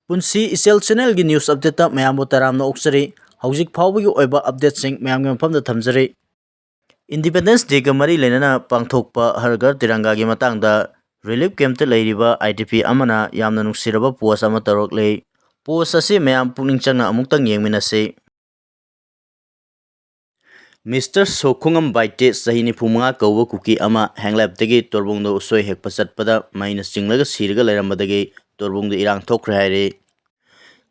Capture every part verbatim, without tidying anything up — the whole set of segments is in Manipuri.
ꯄꯨꯟꯁꯤ ꯏꯆꯦꯜ ꯆꯦꯅꯦꯜꯒꯤ ꯅ꯭ꯌꯨꯁ ꯑꯞꯗꯦꯠꯇ ꯃꯌꯥꯝꯕꯨ ꯇꯔꯥꯝꯅ ꯑꯣꯛꯆꯔꯤ꯫ ꯍꯧꯖꯤꯛ ꯐꯥꯎꯕꯒꯤ ꯑꯣꯏꯕ ꯑꯞꯗꯦꯠꯁꯤꯡ ꯃꯌꯥꯝꯒꯤ ꯃꯐꯝꯗ ꯊꯝꯖꯔꯤ꯫ ꯏꯟꯗꯤꯄꯦꯟꯗꯦꯟꯁ ꯗꯦꯒ ꯃꯔꯤ ꯂꯩꯅꯅ ꯄꯥꯡꯊꯣꯛꯄ ꯍꯔ ꯘꯔ ꯇꯤꯔꯪꯒꯥꯒꯤ ꯃꯇꯥꯡꯗ ꯔꯤꯂꯤꯐ ꯀꯦꯝꯞꯇ ꯂꯩꯔꯤꯕ ꯑꯥꯏ ꯗꯤ ꯄꯤ ꯑꯃꯅ ꯌꯥꯝꯅ ꯅꯨꯡꯁꯤꯔꯕ ꯄꯣꯁ ꯑꯃ ꯇꯧꯔꯛꯂꯤ꯫ ꯄꯣꯁ ꯑꯁꯤ ꯃꯌꯥꯝ ꯄꯨꯛꯅꯤꯡ ꯆꯪꯅ ꯑꯃꯨꯛꯇꯪ ꯌꯦꯡꯃꯤꯟꯅꯁꯤ꯫ ꯃꯤꯁꯇꯔ ꯁꯣꯈꯣꯡꯉꯝ ꯕꯥꯏꯇꯦ, ꯆꯍꯤ ꯅꯤꯐꯨ ꯃꯉꯥ ꯀꯧꯕ ꯀꯨꯀꯤ ꯑꯃ ꯍꯦꯡꯂꯥꯏꯞꯇꯒꯤ ꯇꯣꯔꯕꯨꯡꯗ ꯎꯁꯣꯏ ꯍꯦꯛꯄ ꯆꯠꯄꯗ ꯃꯩꯅ ꯆꯤꯡꯂꯒ ꯁꯤꯔꯒ ꯂꯩꯔꯝꯕꯗꯒꯤ ꯇꯣꯔꯕꯨꯡꯗ ꯏꯔꯥꯡ ꯊꯣꯛꯈ꯭ꯔꯦ ꯍꯥꯏꯔꯦ꯫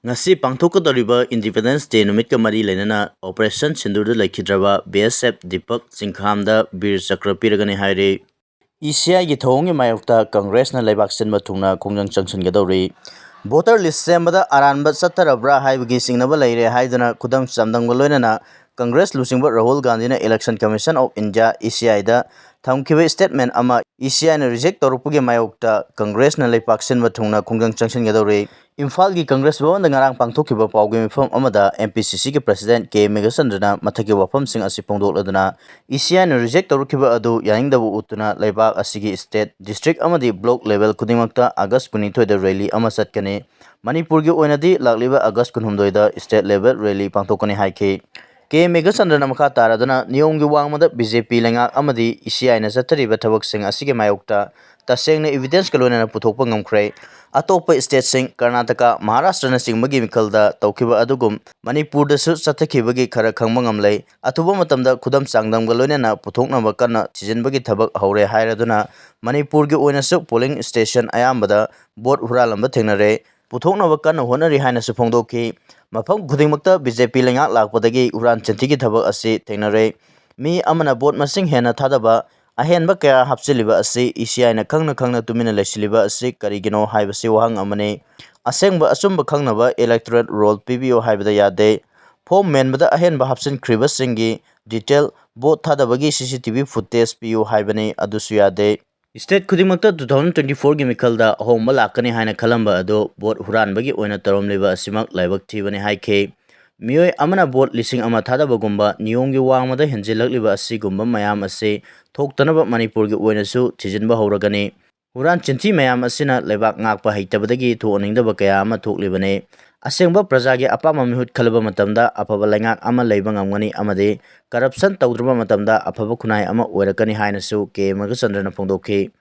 ꯉꯁꯤ ꯄꯥꯡꯊꯣꯛꯀꯗꯧꯔꯤꯕ ꯏꯟꯗꯤꯄꯦꯟꯗꯦꯟꯁ ꯗꯦ ꯅꯨꯃꯤꯠꯀ ꯃꯔꯤ ꯂꯩꯅꯅ ꯑꯣꯄꯔꯦꯁꯟ ꯁꯤꯟꯗꯨꯔꯗ ꯂꯩꯈꯤꯗ꯭ꯔꯕ ꯕꯤ ꯑꯦꯁ ꯑꯦꯐ ꯗꯤꯄꯛ ꯆꯤꯡꯈꯥꯝꯗ ꯕꯤꯔ ꯆꯀ꯭ꯔ ꯄꯤꯔꯒꯅꯤ ꯍꯥꯏꯔꯦ꯫ ꯏ ꯁꯤ ꯑꯥꯏꯒꯤ ꯊꯧꯑꯣꯡꯒꯤ ꯃꯥꯌꯣꯛꯇ ꯀꯪꯒ꯭ꯔꯦꯁꯅ ꯂꯩꯕꯥꯛ ꯁꯤꯟꯕ ꯊꯨꯡꯅ ꯈꯣꯡꯖꯪ ꯆꯪꯁꯤꯟꯒꯗꯧꯔꯤ꯫ ꯚꯣꯇꯔ ꯂꯤꯁ ꯁꯦꯝꯕꯗ ꯑꯔꯥꯟꯕ ꯆꯠꯊꯔꯕ꯭ꯔꯥ ꯍꯥꯏꯕꯒꯤ ꯆꯤꯡꯅꯕ ꯂꯩꯔꯦ ꯍꯥꯏꯗꯨꯅ ꯈꯨꯗꯝ ꯆꯥꯡꯗꯝꯒ ꯂꯣꯏꯅꯅ ꯀꯪꯒ꯭ꯔꯦꯁ ꯂꯨꯆꯤꯡꯕ ꯔꯥꯍꯨꯜ ꯒꯥꯟꯙꯤꯅ Election Commission of India, E ꯁꯤ ꯑꯥꯏꯗ ꯊꯝꯈꯤꯕ ꯁ꯭ꯇꯦꯠꯃꯦꯟ ꯑꯃ ꯏ ꯁꯤ ꯑꯥꯏꯅ ꯔꯤꯖꯦꯛ ꯇꯧꯔꯛꯄꯒꯤ ꯃꯥꯌꯣꯛꯇ ꯀꯪꯒ꯭ꯔꯦꯁꯅ ꯂꯩꯄꯥꯛ ꯁꯤꯟꯕ ꯊꯨꯡꯅ ꯈꯣꯡꯖꯪ ꯆꯪꯁꯤꯟꯒꯗꯧꯔꯤ꯫ ꯏꯝꯐꯥꯜꯒꯤ ꯀꯪꯒ꯭ꯔꯦꯁ ꯚꯕꯟꯗ ꯉꯔꯥꯡ ꯄꯥꯡꯊꯣꯛꯈꯤꯕ ꯄꯥꯎꯒꯤ ꯃꯤꯐꯝ ꯑꯃꯗ ꯑꯦꯝ ꯄꯤ ꯁꯤ ꯁꯤꯒꯤ ꯄ꯭ꯔꯁꯤꯗꯦꯟꯠ ꯀꯦ ꯃꯦꯘꯆꯟꯗ꯭ꯔꯅ ꯃꯊꯛꯀꯤ ꯋꯥꯐꯝꯁꯤꯡ ꯑꯁꯤ ꯐꯣꯡꯗꯣꯛꯂꯗꯨꯅ ꯏ ꯁꯤ ꯑꯥꯏꯅ ꯔꯤꯖꯦꯛ ꯇꯧꯔꯛꯈꯤꯕ ꯑꯗꯨ ꯌꯥꯅꯤꯡꯗꯕ ꯎꯠꯇꯨꯅ ꯂꯩꯕꯥꯛ ꯑꯁꯤꯒꯤ ꯁ꯭ꯇꯦꯠ, ꯗꯤꯁꯇ꯭ꯔꯤꯛ ꯑꯃꯗꯤ ꯕ꯭ꯂꯣꯛ ꯂꯦꯚꯦꯜ ꯈꯨꯗꯤꯡꯃꯛꯇ ꯑꯥꯒꯁ ꯀꯨꯟꯅꯤꯊꯣꯏꯗ ꯔꯦꯂꯤ ꯑꯃ ꯆꯠꯀꯅꯤ꯫ ꯃꯅꯤꯄꯨꯔꯒꯤ ꯑꯣꯏꯅꯗꯤ ꯂꯥꯛꯂꯤꯕ ꯑꯥꯒꯁ ꯀꯨꯟꯍꯨꯝꯗꯣꯏꯗ ꯁ꯭ꯇꯦꯠ ꯂꯦꯚꯦꯜ ꯔꯦꯂꯤ ꯄꯥꯡꯊꯣꯛꯀꯅꯤ ꯍꯥꯏꯈꯤ꯫ ꯀꯦ ꯃꯦꯘꯆꯟꯗ꯭ꯔꯅ ꯃꯈꯥ ꯇꯥꯔꯗꯨꯅ ꯅꯤꯌꯣꯝꯒꯤ ꯋꯥꯡꯃꯗ ꯕꯤ ꯖꯦ ꯄꯤ ꯂꯩꯉꯥꯛ ꯑꯃꯗꯤ ꯏ ꯁꯤ ꯑꯥꯏꯅ ꯆꯠꯊꯔꯤꯕ ꯊꯕꯛꯁꯤꯡ ꯑꯁꯤꯒꯤ ꯃꯥꯌꯣꯛꯇ ꯇꯁꯦꯡꯅ ꯏꯚꯤꯗꯦꯟꯁꯀ ꯂꯣꯏꯅꯅ ꯄꯨꯊꯣꯛꯄ ꯉꯝꯈ꯭ꯔꯦ꯫ ꯑꯇꯣꯞꯄ ꯁ꯭ꯇꯦꯠꯁꯤꯡ ꯀꯔꯅꯥꯇꯀꯥ, ꯃꯍꯥꯔꯥꯁꯇ꯭ꯔꯅꯆꯤꯡꯕꯒꯤ ꯃꯤꯈꯜꯗ ꯇꯧꯈꯤꯕ ꯑꯗꯨꯒꯨꯝ ꯃꯅꯤꯄꯨꯔꯗꯁꯨ ꯆꯠꯊꯈꯤꯕꯒꯤ ꯈꯔ ꯈꯪꯕ ꯉꯝꯂꯦ꯫ ꯑꯊꯨꯕ ꯃꯇꯝꯗ ꯈꯨꯗꯝ ꯆꯥꯡꯗꯝꯒ ꯂꯣꯏꯅꯅ ꯄꯨꯊꯣꯛꯅꯕ ꯀꯟꯅ ꯊꯤꯖꯤꯟꯕꯒꯤ ꯊꯕꯛ ꯍꯧꯔꯦ ꯍꯥꯏꯔꯗꯨꯅ ꯃꯅꯤꯄꯨꯔꯒꯤ ꯑꯣꯏꯅꯁꯨ ꯄꯣꯂꯤꯡ ꯁ꯭ꯇꯦꯁꯟ ꯑꯌꯥꯝꯕꯗ ꯚꯣꯠ ꯍꯨꯔꯥꯜꯂꯝꯕ ꯊꯦꯡꯅꯔꯦ꯫ ꯄꯨꯊꯣꯛꯅꯕ ꯀꯟꯅ ꯍꯣꯠꯅꯔꯤ ꯍꯥꯏꯅꯁꯨ ꯐꯣꯡꯗꯣꯛꯈꯤ꯫ ꯃꯐꯝ ꯈꯨꯗꯤꯡꯃꯛꯇ ꯕꯤ ꯖꯦ ꯄꯤ ꯂꯩꯉꯥꯛ ꯂꯥꯛꯄꯗꯒꯤ ꯍꯨꯔꯥꯟ ꯆꯤꯟꯊꯤꯒꯤ ꯊꯕꯛ ꯑꯁꯤ ꯊꯦꯡꯅꯔꯦ꯫ ꯃꯤ ꯑꯃꯅ ꯚꯣꯠ ꯃꯁꯤꯡ ꯍꯦꯟꯅ ꯊꯥꯗꯕ, ꯑꯍꯦꯟꯕ ꯀꯌꯥ ꯍꯥꯞꯆꯤꯜꯂꯤꯕ ꯑꯁꯤ ꯏ ꯁꯤ ꯑꯥꯏꯅ ꯈꯪꯅ ꯈꯪꯅ ꯇꯨꯃꯤꯟꯅ ꯂꯩꯁꯤꯜꯂꯤꯕ ꯑꯁꯤ ꯀꯔꯤꯒꯤꯅꯣ ꯍꯥꯏꯕꯁꯤ ꯋꯥꯍꯪ ꯑꯃꯅꯤ꯫ ꯑꯁꯦꯡꯕ ꯑꯆꯨꯝꯕ ꯈꯪꯅꯕ electoral roll ꯄꯤꯕꯤꯌꯨ ꯍꯥꯏꯕꯗ ꯌꯥꯗꯦ꯫ ꯐꯣꯔꯝ ꯃꯦꯟꯕꯗ ꯑꯍꯦꯟꯕ ꯍꯥꯞꯆꯤꯟꯈ꯭ꯔꯤꯕꯁꯤꯡꯒꯤ ꯗꯤꯇꯦꯜ, ꯚꯣꯠ ꯊꯥꯗꯕꯒꯤ ꯁꯤ ꯁꯤ ꯇꯤ ꯚꯤ ꯐꯨꯇꯦꯖ ꯄꯤꯌꯨ ꯍꯥꯏꯕꯅꯤ, ꯑꯗꯨꯁꯨ ꯌꯥꯗꯦ꯫ ꯁ꯭ꯇꯦꯠ ꯈꯨꯗꯤꯡꯃꯛꯇ two thousand twenty fourꯒꯤ ꯃꯤꯈꯜꯗ ꯑꯍꯣꯡꯕ ꯂꯥꯛꯀꯅꯤ ꯍꯥꯏꯅ ꯈꯜꯂꯝꯕ ꯑꯗꯨ ꯚꯣꯠ ꯍꯨꯔꯥꯟꯕꯒꯤ ꯑꯣꯏꯅ ꯇꯧꯔꯝꯂꯤꯕ ꯑꯁꯤꯃꯛ ꯂꯥꯏꯕꯛ ꯊꯤꯕꯅꯤ ꯍꯥꯏꯈꯤ꯫ ꯃꯤꯑꯣꯏ ꯑꯃꯅ ꯚꯣꯠ ꯂꯤꯁꯤꯡ ꯑꯃ ꯊꯥꯗꯕꯒꯨꯝꯕ ꯅꯤꯌꯣꯝꯒꯤ ꯋꯥꯡꯃꯗ ꯍꯦꯟꯖꯤꯜꯂꯛꯂꯤꯕ ꯑꯁꯤꯒꯨꯝꯕ ꯃꯌꯥꯝ ꯑꯁꯤ ꯊꯣꯛꯇꯅꯕ ꯃꯅꯤꯄꯨꯔꯒꯤ ꯑꯣꯏꯅꯁꯨ ꯊꯤꯖꯤꯟꯕ ꯍꯧꯔꯒꯅꯤ꯫ ꯍꯨꯔꯥꯟ ꯆꯤꯟꯊꯤ ꯃꯌꯥꯝ ꯑꯁꯤꯅ ꯂꯩꯕꯥꯛ ꯉꯥꯛꯄ ꯍꯩꯇꯕꯗꯒꯤ ꯊꯣꯛꯍꯟꯅꯤꯡꯗꯕ ꯀꯌꯥ ꯑꯃ ꯊꯣꯛꯂꯤꯕꯅꯤ꯫ ꯑꯁꯦꯡꯕ ꯄ꯭ꯔꯖꯥꯒꯤ ꯑꯄꯥꯝꯕ ꯃꯤꯍꯨꯠ ꯈꯜꯂꯕ ꯃꯇꯝꯗ ꯑꯐꯕ ꯂꯩꯉꯥꯛ ꯑꯃ ꯂꯩꯕ ꯉꯝꯒꯅꯤ ꯑꯃꯗꯤ ꯀꯔꯞꯁꯟ ꯇꯧꯗ꯭ꯔꯕ ꯃꯇꯝꯗ ꯑꯐꯕ ꯈꯨꯟꯅꯥꯏ ꯑꯃ ꯑꯣꯏꯔꯛꯀꯅꯤ ꯍꯥꯏꯅꯁꯨ ꯀꯦ ꯃꯒꯆꯟꯗ꯭ꯔꯅ ꯐꯣꯡꯗꯣꯛꯈꯤ꯫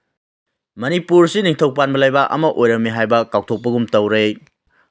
ꯃꯅꯤꯄꯨꯔꯁꯤ ꯅꯤꯡꯊꯧ ꯄꯥꯟꯕ ꯂꯩꯕꯥꯛ ꯑꯃ ꯑꯣꯏꯔꯝꯃꯤ ꯍꯥꯏꯕ ꯀꯥꯎꯊꯣꯛꯄꯒꯨꯝ ꯇꯧꯔꯦ꯫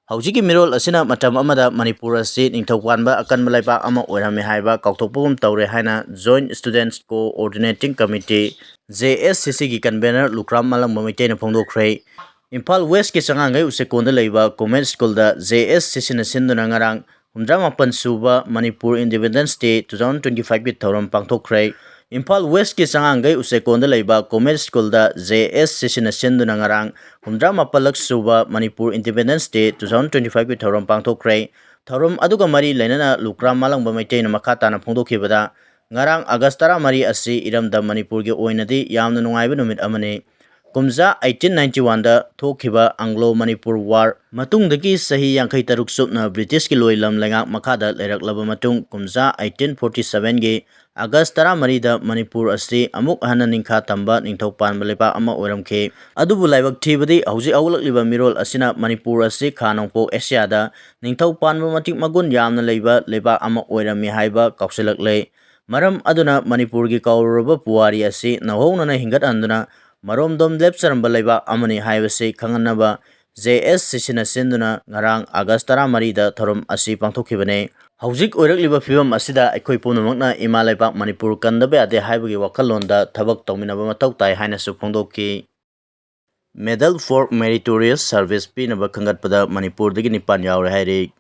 ꯍꯧꯖꯤꯛꯀꯤ ꯃꯤꯔꯣꯜ ꯑꯁꯤꯅ ꯃꯇꯝ ꯑꯃꯗ ꯃꯅꯤꯄꯨꯔ ꯑꯁꯤ ꯅꯤꯡꯊꯧ ꯄꯥꯟꯕ ꯑꯀꯟꯕ ꯂꯩꯕꯥꯛ ꯑꯃ ꯑꯣꯏꯔꯝꯃꯤ ꯍꯥꯏꯕ ꯀꯥꯎꯊꯣꯛꯄꯒꯨꯝ ꯇꯧꯔꯦ ꯍꯥꯏꯅ Joint Students Coordinating Committee, J S C C ꯒꯤ convener ꯂꯨꯈ꯭ꯔꯥꯝ ꯃꯥꯂꯪꯕ ꯃꯩꯇꯩꯅ ꯐꯣꯡꯗꯣꯛꯈ꯭ꯔꯦ꯫ ꯏꯝꯐꯥꯜ West ꯀꯤ ꯆꯉꯥꯡꯒꯩ ꯎꯆꯦꯀꯣꯟꯗ ꯂꯩꯕ Comet School ꯗ J S C C ꯅ ꯁꯤꯟꯗꯨꯅ ꯉꯔꯥꯡ ꯍꯨꯝꯗ꯭ꯔꯥ ꯃꯥꯄꯟ ꯁꯨꯕ Manipur Independence Day two thousand twenty five ꯀꯤ ꯊꯧꯔꯝ ꯄꯥꯡꯊꯣꯛꯈ꯭ꯔꯦ꯫ ꯏꯝꯐꯥꯜ West ꯀꯤ ꯆꯉꯥꯡꯒꯩ ꯎꯆꯦꯀꯣꯟꯗ ꯂꯩꯕ Comet School ꯗ J S C C ꯅ ꯁꯤꯟꯗꯨꯅ ꯉꯔꯥꯡ ꯍꯨꯝꯗ꯭ꯔꯥ ꯃꯥꯄꯜꯂꯛ ꯁꯨꯕ Manipur Independence Day two thousand twenty five ꯀꯤ ꯊꯧꯔꯝ ꯄꯥꯡꯊꯣꯛꯈ꯭ꯔꯦ꯫ ꯊꯧꯔꯝ ꯑꯗꯨꯒ ꯃꯔꯤ ꯂꯩꯅꯅ ꯂꯨꯈ꯭ꯔꯥꯝ ꯃꯥꯂꯪꯕ ꯃꯩꯇꯩꯅ ꯃꯈꯥ ꯇꯥꯅ ꯐꯣꯡꯗꯣꯛꯈꯤꯕꯗ, ꯉꯔꯥꯡ ꯑꯥꯒꯁ ꯇꯔꯥꯃꯔꯤ ꯑꯁꯤ ꯏꯔꯝꯗꯝ ꯃꯅꯤꯄꯨꯔꯒꯤ ꯑꯣꯏꯅꯗꯤ ꯌꯥꯝꯅ ꯅꯨꯡꯉꯥꯏꯕ ꯅꯨꯃꯤꯠ ꯑꯃꯅꯤ꯫ ꯀꯨꯝꯖꯥ eighteen ninety one ꯗ ꯊꯣꯛꯈꯤꯕ Anglo Manipur War ꯃꯇꯨꯡꯗꯒꯤ ꯆꯍꯤ ꯌꯥꯡꯈꯩ ꯇꯔꯨꯛ ꯆꯨꯞꯅ ꯕ꯭ꯔꯤꯇꯤꯁꯀꯤ ꯂꯣꯏꯂꯝ ꯂꯩꯉꯥꯛ ꯃꯈꯥꯗ ꯂꯩꯔꯛꯂꯕ ꯃꯇꯨꯡ, ꯀꯨꯝꯖꯥ eighteen forty seven ꯒꯤ ꯑꯥꯒꯁ ꯇꯔꯥꯃꯔꯤꯗ ꯃꯅꯤꯄꯨꯔ ꯑꯁꯤ ꯑꯃꯨꯛ ꯍꯟꯅ ꯅꯤꯡꯈꯥ ꯇꯝꯕ ꯅꯤꯡꯊꯧ ꯄꯥꯟꯕ ꯂꯩꯕꯥꯛ ꯑꯃ ꯑꯣꯏꯔꯝꯈꯤ꯫ ꯑꯗꯨꯕꯨ ꯂꯥꯏꯕꯛ ꯊꯤꯕꯗꯤ, ꯍꯧꯖꯤꯛ ꯍꯧꯒꯠꯂꯛꯂꯤꯕ ꯃꯤꯔꯣꯜ ꯑꯁꯤꯅ ꯃꯅꯤꯄꯨꯔ ꯑꯁꯤ ꯈꯥ ꯅꯣꯡꯄꯣꯛ ꯑꯦꯁꯤꯌꯥꯗ ꯅꯤꯡꯊꯧ ꯄꯥꯟꯕ ꯃꯇꯤꯛ ꯃꯒꯨꯟ ꯌꯥꯝꯅ ꯂꯩꯕ ꯂꯩꯕꯥꯛ ꯑꯃ ꯑꯣꯏꯔꯝꯃꯤ ꯍꯥꯏꯕ ꯀꯥꯎꯁꯤꯜꯂꯛꯂꯦ꯫ ꯃꯔꯝ ꯑꯗꯨꯅ ꯃꯅꯤꯄꯨꯔꯒꯤ ꯀꯥꯎꯔꯨꯔꯕ ꯄꯨꯋꯥꯔꯤ ꯑꯁꯤ ꯅꯧꯍꯧꯅꯅ ꯍꯤꯡꯒꯠꯍꯟꯗꯨꯅ ꯃꯔꯣꯝꯗꯣꯝ ꯂꯦꯞꯆꯔꯝꯕ ꯂꯩꯕꯥꯛ ꯑꯃꯅꯤ ꯍꯥꯏꯕꯁꯤ ꯈꯪꯍꯟꯅꯕ J S C C ꯅ ꯁꯤꯟꯗꯨꯅ ꯉꯔꯥꯡ ꯑꯥꯒꯁ ꯇꯔꯥꯃꯔꯤꯗ ꯊꯧꯔꯝ ꯑꯁꯤ ꯄꯥꯡꯊꯣꯛꯈꯤꯕꯅꯤ꯫ ꯍꯧꯖꯤꯛ ꯑꯣꯏꯔꯛꯂꯤꯕ ꯐꯤꯕꯝ ꯑꯁꯤꯗ ꯑꯩꯈꯣꯏ ꯄꯨꯝꯅꯃꯛꯅ ꯏꯃꯥ ꯂꯩꯕꯥꯛ ꯃꯅꯤꯄꯨꯔ ꯀꯟꯗꯕ ꯌꯥꯗꯦ ꯍꯥꯏꯕꯒꯤ ꯋꯥꯈꯜꯂꯣꯟꯗ ꯊꯕꯛ ꯇꯧꯃꯤꯟꯅꯕ ꯃꯊꯧ ꯇꯥꯏ ꯍꯥꯏꯅꯁꯨ ꯐꯣꯡꯗꯣꯛꯈꯤ꯫ Medal for Meritorious Service ꯄꯤꯅꯕ ꯈꯟꯒꯠꯄꯗ ꯃꯅꯤꯄꯨꯔꯗꯒꯤ ꯅꯤꯄꯥꯟ ꯌꯥꯎꯔꯦ ꯍꯥꯏꯔꯤ꯫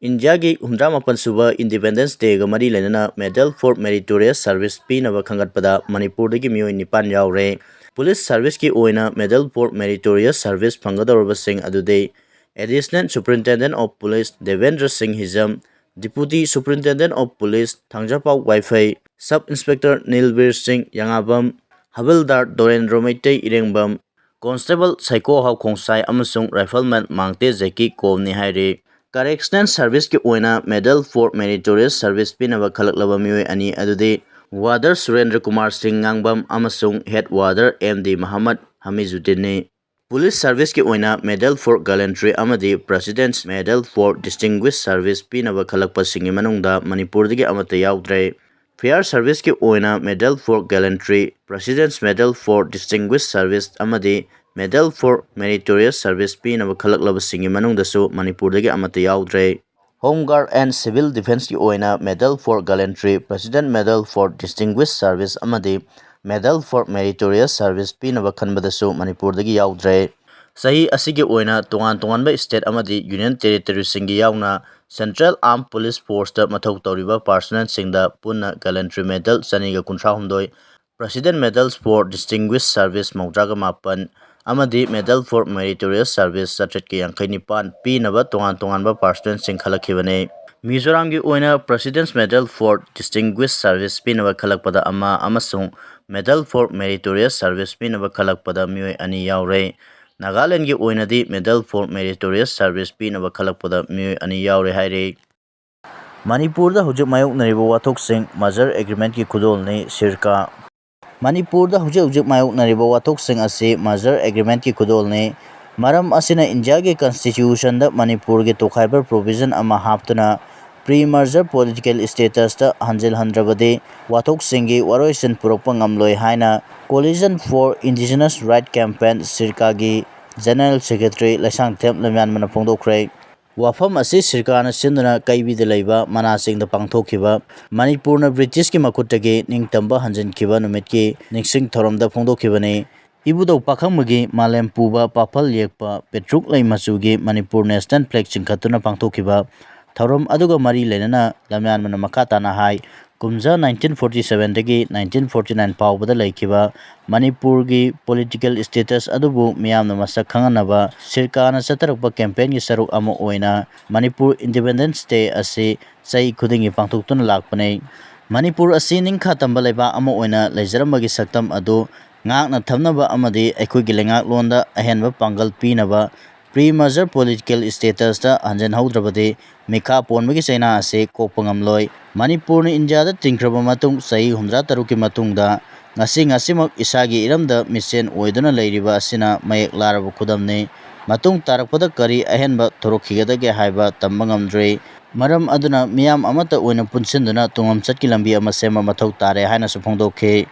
ꯏꯟꯗꯤꯌꯥꯒꯤ ꯍꯨꯝꯗ꯭ꯔꯥ ꯃꯥꯄꯟ ꯁꯨꯕ Independence Day ꯒ ꯃꯔꯤ ꯂꯩꯅꯅ Medal for Meritorious Service ꯄꯤꯅꯕ ꯈꯟꯒꯠꯄꯗ ꯃꯅꯤꯄꯨꯔꯗꯒꯤ ꯃꯤꯑꯣꯏ ꯅꯤꯄꯥꯟ ꯌꯥꯎꯔꯦ꯫ Police Service ꯀꯤ ꯑꯣꯏꯅ Medal for Meritorious Service ꯐꯪꯒꯗꯧꯔꯕꯁꯤꯡ ꯑꯗꯨꯗꯤ Additional Superintendent of Police Debendra ꯁꯤꯡ ꯍꯤꯖꯝ, Deputy Superintendent of Police ꯊꯥꯡꯖꯄꯥꯎ ꯋꯥꯏꯐꯩ, Sub Inspector ꯅꯤꯜꯕꯤꯔ ꯁꯤꯡ ꯌꯥꯉꯥꯕꯝ, ꯍꯕꯤꯜꯗꯥꯔ ꯗꯣꯔꯦꯟꯗ꯭ꯔꯣ ꯃꯩꯇꯩ ꯏꯔꯦꯡꯕꯝ, Constable ꯁꯩꯀꯣ ꯍꯥꯎ ꯈꯣꯡꯁꯥꯏ ꯑꯃꯁꯨꯡ Rifleman ꯃꯥꯡꯇꯦ ꯖꯦꯀꯤ ꯀꯣꯝꯅꯤ ꯍꯥꯏꯔꯤ꯫ Correctional Service ꯀꯤ ꯑꯣꯏꯅ Medal for Meritorious Service ꯄꯤꯅꯕ ꯈꯜꯂꯛꯂꯕ ꯃꯤꯑꯣꯏ ꯑꯅꯤ ꯑꯗꯨꯗꯤ Warder ꯁꯨꯔꯦꯟꯗ꯭ꯔ ꯀꯨꯃꯥꯔ ꯁꯤꯡ ꯉꯥꯡꯕꯝ ꯑꯃꯁꯨꯡ Head Warder M D Mohammad ꯍꯃꯤꯖꯨꯗꯤꯟꯅꯤ꯫ ꯄꯨꯂꯤꯁ ꯁꯥꯔꯚꯤꯁꯀꯤ ꯑꯣꯏꯅ Medal for Gallantry ꯑꯃꯗꯤ President's Medal for Distinguished Service ꯄꯤꯅꯕ ꯈꯜꯂꯛꯄꯁꯤꯡꯒꯤ ꯃꯅꯨꯡꯗ ꯃꯅꯤꯄꯨꯔꯗꯒꯤ ꯑꯃꯠꯇ ꯌꯥꯎꯗ꯭ꯔꯦ꯫ Fire Serviceꯀꯤ ꯑꯣꯏꯅ Medal for Gallantry, President's Medal for Distinguished Service ꯑꯃꯗꯤ Medal for Meritorious Service ꯄꯤꯅꯕ ꯈꯜꯂꯛꯂꯕꯁꯤꯡꯒꯤ ꯃꯅꯨꯡꯗꯁꯨ ꯃꯅꯤꯄꯨꯔꯗꯒꯤ ꯑꯃꯠꯇ ꯌꯥꯎꯗ꯭ꯔꯦ꯫ Home Guard and Civil Defenceꯀꯤ ꯑꯣꯏꯅ Medal for Gallantry, President Medal for Distinguished Service ꯑꯃꯗꯤ Medal for Meritorious Service ꯄꯤꯅꯕ ꯈꯟꯕꯗꯁꯨ ꯃꯅꯤꯄꯨꯔꯗꯒꯤ ꯌꯥꯎꯗ꯭ꯔꯦ꯫ ꯆꯍꯤ ꯑꯁꯤꯒꯤ ꯑꯣꯏꯅ ꯇꯣꯉꯥꯟ ꯇꯣꯉꯥꯟꯕ state ꯑꯃꯗꯤ Union Territoryꯁꯤꯡꯒꯤ ꯌꯥꯎꯅ Central Armed Police Forceꯇ ꯃꯊꯧ ꯇꯧꯔꯤꯕ personnelꯁꯤꯡꯗ ꯄꯨꯟꯅ Gallantry Medal ꯆꯅꯤꯒ ꯀꯨꯟꯊ꯭ꯔꯥ ꯍꯨꯝꯗꯣꯏ, President Medals for Distinguished Service ꯃꯧꯗ꯭ꯔꯥꯒ ꯃꯥꯄꯟ ꯑꯃꯗꯤ Medal for Meritorious Service ꯆꯥꯇ꯭ꯔꯦꯠꯀ ꯌꯥꯡꯈꯩ ꯅꯤꯄꯥꯟ ꯄꯤꯅꯕ ꯇꯣꯉꯥꯟ ꯇꯣꯉꯥꯟꯕ personnelꯁꯤꯡ ꯈꯜꯂꯛꯈꯤꯕꯅꯤ꯫ ꯃꯤꯖꯣꯔꯥꯝꯒꯤ ꯑꯣꯏꯅ President's Medal for Distinguished Service ꯄꯤꯅꯕ ꯈꯜꯂꯛꯄꯗ ꯑꯃ ꯑꯃꯁꯨꯡ Medal for Meritorious Service ꯄꯤꯅꯕ ꯈꯜꯂꯛꯄꯗ ꯃꯤꯑꯣꯏ ꯑꯅꯤ ꯌꯥꯎꯔꯦ꯫ ꯅꯥꯒꯥꯂꯦꯟꯒꯤ ꯑꯣꯏꯅꯗꯤ Medal for Meritorious Service ꯄꯤꯅꯕ ꯈꯜꯂꯛꯄꯗ ꯃꯤꯑꯣꯏ ꯑꯅꯤ ꯌꯥꯎꯔꯦ ꯍꯥꯏꯔꯤ꯫ ꯃꯅꯤꯄꯨꯔꯗ ꯍꯧꯖꯤꯛ ꯃꯥꯌꯣꯛꯅꯔꯤꯕ ꯋꯥꯊꯣꯛꯁꯤꯡ merger agreementꯀꯤ ꯈꯨꯗꯣꯜꯅꯤ, ꯁꯤꯔꯀꯥ꯫ ꯃꯅꯤꯄꯨꯔꯗ ꯍꯧꯖꯤꯛ ꯍꯧꯖꯤꯛ ꯃꯥꯌꯣꯛꯅꯔꯤꯕ ꯋꯥꯊꯣꯛꯁꯤꯡ ꯑꯁꯤ merger agreementꯀꯤ ꯈꯨꯗꯣꯜꯅꯤ꯫ ꯃꯔꯝ ꯑꯁꯤꯅ ꯏꯟꯗꯤꯌꯥꯒꯤ constitutionꯗ ꯃꯅꯤꯄꯨꯔꯒꯤ ꯇꯣꯈꯥꯏꯕ provision ꯑꯃ ꯍꯥꯞꯇꯨꯅ pre-merger political statusꯇ ꯍꯟꯖꯤꯜꯍꯟꯗ꯭ꯔꯕꯗꯤ ꯋꯥꯊꯣꯛꯁꯤꯡꯒꯤ ꯋꯥꯔꯣꯏꯁꯤꯟ ꯄꯨꯔꯛꯄ ꯉꯝꯂꯣꯏ ꯍꯥꯏꯅ Coalition for Indigenous Right Campaign, ꯁꯤꯔꯀꯥꯒꯤ General Secretary Leishangthem ꯂꯝꯌꯥꯟꯕꯅ ꯐꯣꯡꯗꯣꯛꯈ꯭ꯔꯦ꯫ ꯋꯥꯐꯝ ꯑꯁꯤ ꯁꯤꯔꯀꯥꯅ ꯁꯤꯟꯗꯨꯅ ꯀꯩꯕꯤꯗ ꯂꯩꯕ ꯃꯅꯥꯁꯤꯡꯗ ꯄꯥꯡꯊꯣꯛꯈꯤꯕ ꯃꯅꯤꯄꯨꯔꯅ ꯕ꯭ꯔꯤꯇꯤꯁꯀꯤ ꯃꯈꯨꯠꯇꯒꯤ ꯅꯤꯡꯇꯝꯕ ꯍꯟꯖꯤꯟꯈꯤꯕ ꯅꯨꯃꯤꯠꯀꯤ ꯅꯤꯡꯁꯤꯡ ꯊꯧꯔꯝꯗ ꯐꯣꯡꯗꯣꯛꯈꯤꯕꯅꯤ꯫ ꯏꯕꯨꯙꯧ ꯄꯥꯈꯪꯕꯒꯤ ꯃꯥꯂꯦꯝ ꯄꯨꯕ ꯄꯥꯐꯜ ꯌꯦꯛꯄ ꯄꯦꯇ꯭ꯔꯨꯛ ꯂꯩ ꯃꯆꯨꯒꯤ ꯃꯅꯤꯄꯨꯔ national flag ꯆꯤꯡꯈꯠꯇꯨꯅ ꯄꯥꯡꯊꯣꯛꯈꯤꯕ ꯊꯧꯔꯝ ꯑꯗꯨꯒ ꯃꯔꯤ ꯂꯩꯅꯅ ꯂꯝꯌꯥꯟꯕꯅ ꯃꯈꯥ ꯇꯥꯅ ꯍꯥꯏ, ꯀꯨꯝꯖꯥ nineteen forty sevenꯗꯒꯤ nineteen forty nine ꯐꯥꯎꯕꯗ ꯂꯩꯈꯤꯕ ꯃꯅꯤꯄꯨꯔꯒꯤ political status ꯑꯗꯨꯕꯨ ꯃꯤꯌꯥꯝꯅ ꯃꯁꯛ ꯈꯪꯍꯟꯅꯕ ꯁꯤꯔꯀꯥꯅ ꯆꯠꯊꯔꯛꯄ campaignꯒꯤ ꯁꯔꯨꯛ ꯑꯃ ꯑꯣꯏꯅ ꯃꯅꯤꯄꯨꯔ Independence Day ꯑꯁꯤ ꯆꯍꯤ ꯈꯨꯗꯤꯡꯒꯤ ꯄꯥꯡꯊꯣꯛꯇꯨꯅ ꯂꯥꯛꯄꯅꯤ꯫ ꯃꯅꯤꯄꯨꯔ ꯑꯁꯤ ꯅꯤꯡꯈꯥ ꯇꯝꯕ ꯂꯩꯕꯥꯛ ꯑꯃ ꯑꯣꯏꯅ ꯂꯩꯖꯔꯝꯕꯒꯤ ꯁꯛꯇꯝ ꯑꯗꯨ ꯉꯥꯛꯅ ꯊꯝꯅꯕ ꯑꯃꯗꯤ ꯑꯩꯈꯣꯏꯒꯤ ꯂꯩꯉꯥꯛꯂꯣꯟꯗ ꯑꯍꯦꯟꯕ ꯄꯥꯡꯒꯜ ꯄꯤꯅꯕ pre-merger political statusꯇ ꯍꯟꯖꯤꯟꯍꯧꯗ꯭ꯔꯕꯗꯤ ꯃꯤꯈꯥ ꯄꯣꯟꯕꯒꯤ ꯆꯩꯅꯥ ꯑꯁꯤ ꯀꯣꯛꯄ ꯉꯝꯂꯣꯏ꯫ ꯃꯅꯤꯄꯨꯔꯅ ꯏꯟꯗꯤꯌꯥꯗ ꯇꯤꯟꯈ꯭ꯔꯕ ꯃꯇꯨꯡ ꯆꯍꯤ ꯍꯨꯝꯗ꯭ꯔꯥ ꯇꯔꯨꯛꯀꯤ ꯃꯇꯨꯡꯗ ꯉꯁꯤ ꯉꯁꯤꯃꯛ ꯏꯁꯥꯒꯤ ꯏꯔꯝꯗ ꯃꯤꯆꯦꯟ ꯑꯣꯏꯗꯨꯅ ꯂꯩꯔꯤꯕ ꯑꯁꯤꯅ ꯃꯌꯦꯛ ꯂꯥꯔꯕ ꯈꯨꯗꯝꯅꯤ꯫ ꯃꯇꯨꯡ ꯇꯥꯔꯛꯄꯗ ꯀꯔꯤ ꯑꯍꯦꯟꯕ ꯊꯣꯔꯛꯈꯤꯒꯗꯒꯦ ꯍꯥꯏꯕ ꯇꯝꯕ ꯉꯝꯗ꯭ꯔꯤ꯫ ꯃꯔꯝ ꯑꯗꯨꯅ ꯃꯤꯌꯥꯝ ꯑꯃꯠꯇ ꯑꯣꯏꯅ ꯄꯨꯟꯁꯤꯟꯗꯨꯅ ꯇꯨꯡꯂꯝꯆꯠꯀꯤ ꯂꯝꯕꯤ ꯑꯃ ꯁꯦꯝꯕ ꯃꯊꯧ ꯇꯥꯔꯦ ꯍꯥꯏꯅꯁꯨ ꯐꯣꯡꯗꯣꯛꯈꯤ꯫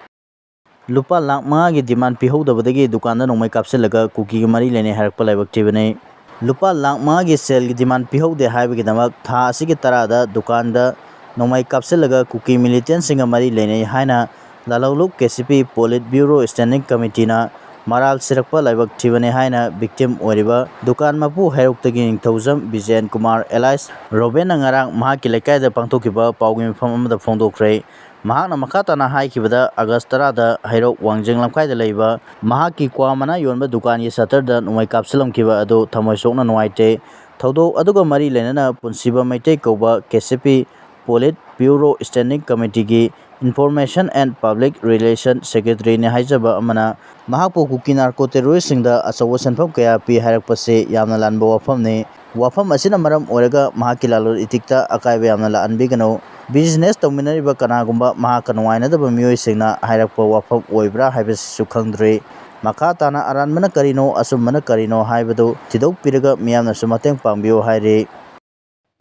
ꯂꯨꯄꯥ ꯂꯥꯈ ꯃꯉꯥꯒꯤ demand ꯄꯤꯍꯧꯗꯕꯗꯒꯤ ꯗꯨꯀꯥꯟꯗ ꯅꯣꯡꯃꯩ ꯀꯥꯞꯁꯤꯜꯂꯒ ꯀꯨꯀꯤꯒ ꯃꯔꯤ ꯂꯩꯅꯩ ꯍꯥꯏꯔꯛꯄ ꯂꯥꯏꯕꯛ ꯊꯤꯕꯅꯤ꯫ ꯂꯨꯄꯥ ꯂꯥꯈ ꯃꯉꯥꯒꯤ ꯁꯦꯜꯒꯤ demand ꯄꯤꯍꯧꯗꯦ ꯍꯥꯏꯕꯒꯤꯗꯃꯛ ꯊꯥ ꯑꯁꯤꯒꯤ ꯇꯔꯥꯗ ꯗꯨꯀꯥꯟꯗ ꯅꯣꯡꯃꯩ ꯀꯥꯞꯁꯤꯜꯂꯒ ꯀꯨꯀꯤ militantꯁꯤꯡꯒ ꯃꯔꯤ ꯂꯩꯅꯩ ꯍꯥꯏꯅ ꯂꯥꯂꯧꯂꯨꯞ KCP Politburo Standing Committeeꯅ ꯃꯔꯥꯜ ꯁꯤꯔꯛꯄ ꯂꯥꯏꯕꯛ ꯊꯤꯕꯅꯤ ꯍꯥꯏꯅ victim ꯑꯣꯏꯔꯤꯕ ꯗꯨꯀꯥꯟ ꯃꯄꯨ ꯍꯩꯔꯣꯛꯇꯒꯤ ꯅꯤꯡꯊꯧꯖꯝ ꯕꯤꯖꯦꯟ ꯀꯨꯃꯥꯔ alias ꯔꯣꯕꯦꯟꯅ ꯉꯔꯥꯡ ꯃꯍꯥꯛꯀꯤ ꯂꯩꯀꯥꯏꯗ ꯄꯥꯡꯊꯣꯛꯈꯤꯕ ꯄꯥꯎꯒꯤ ꯃꯤꯐꯝ ꯑꯃꯗ ꯐꯣꯡꯗꯣꯛꯈ꯭ꯔꯦ꯫ ꯃꯍꯥꯛꯅ ꯃꯈꯥ ꯇꯥꯅ ꯍꯥꯏꯈꯤꯕꯗ, ꯑꯥꯒꯁ ꯇꯔꯥꯗ ꯍꯩꯔꯣꯛ ꯋꯥꯡꯖꯤꯡ ꯂꯝꯈꯥꯏꯗ ꯂꯩꯕ ꯃꯍꯥꯛꯀꯤ ꯀ꯭ꯋꯥ ꯃꯅꯥ ꯌꯣꯟꯕ ꯗꯨꯀꯥꯟꯒꯤ shutterꯗ ꯅꯣꯡꯃꯩ ꯀꯥꯞꯁꯤꯜꯂꯝꯈꯤꯕ ꯑꯗꯨ ꯊꯃꯣꯏ ꯁꯣꯛꯅ ꯅꯨꯡꯉꯥꯏꯇꯦ꯫ ꯊꯧꯗꯣꯛ ꯑꯗꯨꯒ ꯃꯔꯤ ꯂꯩꯅꯅ ꯄꯨꯟꯁꯤꯕ ꯃꯩꯇꯩ ꯀꯧꯕ KCP Politburo Standing Committeeꯒꯤ Information and Public Relation Secretaryꯅꯤ ꯍꯥꯏꯖꯕ ꯑꯃꯅ ꯃꯍꯥꯛꯄꯨ ꯀꯨꯀꯤ narco terroristꯁꯤꯡꯗ ꯑꯆꯧꯕ ꯁꯦꯟꯐꯝ ꯀꯌꯥ ꯄꯤ ꯍꯥꯏꯔꯛꯄꯁꯤ ꯌꯥꯝꯅ ꯂꯥꯟꯕ ꯋꯥꯐꯝꯅꯤ꯫ ꯋꯥꯐꯝ ꯑꯁꯤꯅ ꯃꯔꯝ ꯑꯣꯏꯔꯒ ꯃꯍꯥꯛꯀꯤ ꯂꯂꯣꯟ ꯏꯇꯤꯛꯇ ꯑꯀꯥꯏꯕ ꯌꯥꯝꯅ ꯂꯥꯛꯍꯟꯕꯤꯒꯅꯨ꯫ Business ꯇꯧꯃꯤꯟꯅꯔꯤꯕ ꯀꯅꯥꯒꯨꯝꯕ ꯃꯍꯥꯛꯀ ꯅꯨꯡꯉꯥꯏꯅꯗꯕ ꯃꯤꯑꯣꯏꯁꯤꯡꯅ ꯍꯥꯏꯔꯛꯄ ꯋꯥꯐꯝ ꯑꯣꯏꯕ꯭ꯔꯥ ꯍꯥꯏꯕꯁꯤꯁꯨ ꯈꯪꯗ꯭ꯔꯤ꯫ ꯃꯈꯥ ꯇꯥꯅ ꯑꯔꯥꯟꯕꯅ ꯀꯔꯤꯅꯣ, ꯑꯆꯨꯝꯕꯅ ꯀꯔꯤꯅꯣ ꯍꯥꯏꯕꯗꯨ ꯊꯤꯗꯣꯛꯄꯤꯔꯒ ꯃꯤꯌꯥꯝꯅꯁꯨ ꯃꯇꯦꯡ ꯄꯥꯡꯕꯤꯌꯨ ꯍꯥꯏꯔꯤ꯫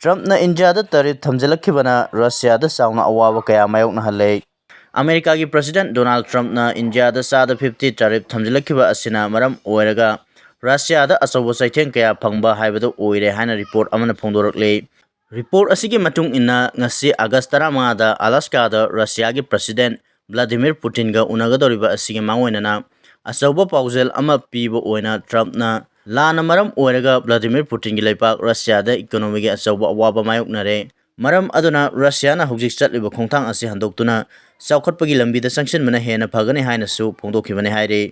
ꯇ꯭ꯔꯝꯞꯅ ꯏꯟꯗꯤꯌꯥꯗ tariff ꯊꯝꯖꯤꯜꯂꯛꯈꯤꯕꯅ ꯔꯁꯤꯌꯥꯗ ꯆꯥꯎꯅ ꯑꯋꯥꯕ ꯀꯌꯥ ꯃꯥꯌꯣꯛꯅꯍꯜꯂꯦ꯫ ꯑꯃꯦꯔꯤꯀꯥꯒꯤ President Donald Trumpꯅ ꯏꯟꯗꯤꯌꯥꯗ ꯆꯥꯗ fifty tariff ꯊꯝꯖꯤꯜꯂꯛꯈꯤꯕ ꯑꯁꯤꯅ ꯃꯔꯝ ꯑꯣꯏꯔꯒ ꯔꯁꯤꯌꯥꯗ ꯑꯆꯧꯕ ꯆꯩꯊꯦꯡ ꯀꯌꯥ ꯐꯪꯕ ꯍꯥꯏꯕꯗꯨ ꯑꯣꯏꯔꯦ ꯍꯥꯏꯅ report ꯑꯃꯅ ꯐꯣꯡꯗꯣꯔꯛꯂꯤ꯫ Report ꯑꯁꯤꯒꯤ ꯃꯇꯨꯡ ꯏꯟꯅ, ꯉꯁꯤ ꯑꯥꯒꯁ ꯇꯔꯥꯃꯉꯥꯗ ꯑꯂꯥꯁꯀꯥꯗ ꯔꯁꯤꯌꯥꯒꯤ President Vladimir Putinꯒ ꯎꯅꯒꯗꯧꯔꯤꯕ ꯑꯁꯤꯒꯤ ꯃꯥꯡꯑꯣꯏꯅꯅ ꯑꯆꯧꯕ ꯄꯥꯎꯖꯦꯜ ꯑꯃ ꯄꯤꯕ ꯑꯣꯏꯅ ꯇ꯭ꯔꯝꯞꯅ ꯂꯥꯟꯅ ꯃꯔꯝ ꯑꯣꯏꯔꯒ ꯚ꯭ꯂꯥꯗꯤꯃꯤꯔ ꯄꯨꯇꯤꯟꯒꯤ ꯂꯩꯕꯥꯛ ꯔꯁꯤꯌꯥꯗ economyꯒꯤ ꯑꯆꯧꯕ ꯑꯋꯥꯕ ꯃꯥꯌꯣꯛꯅꯔꯦ꯫ ꯃꯔꯝ ꯑꯗꯨꯅ ꯔꯁꯤꯌꯥꯅ ꯍꯧꯖꯤꯛ ꯆꯠꯂꯤꯕ ꯈꯣꯡꯊꯥꯡ ꯑꯁꯤ ꯍꯟꯗꯣꯛꯇꯨꯅ ꯆꯥꯎꯈꯠꯄꯒꯤ ꯂꯝꯕꯤꯗ ꯆꯪꯁꯤꯟꯕꯅ ꯍꯦꯟꯅ ꯐꯒꯅꯤ ꯍꯥꯏꯅꯁꯨ ꯐꯣꯡꯗꯣꯛꯈꯤꯕꯅꯤ ꯍꯥꯏꯔꯤ꯫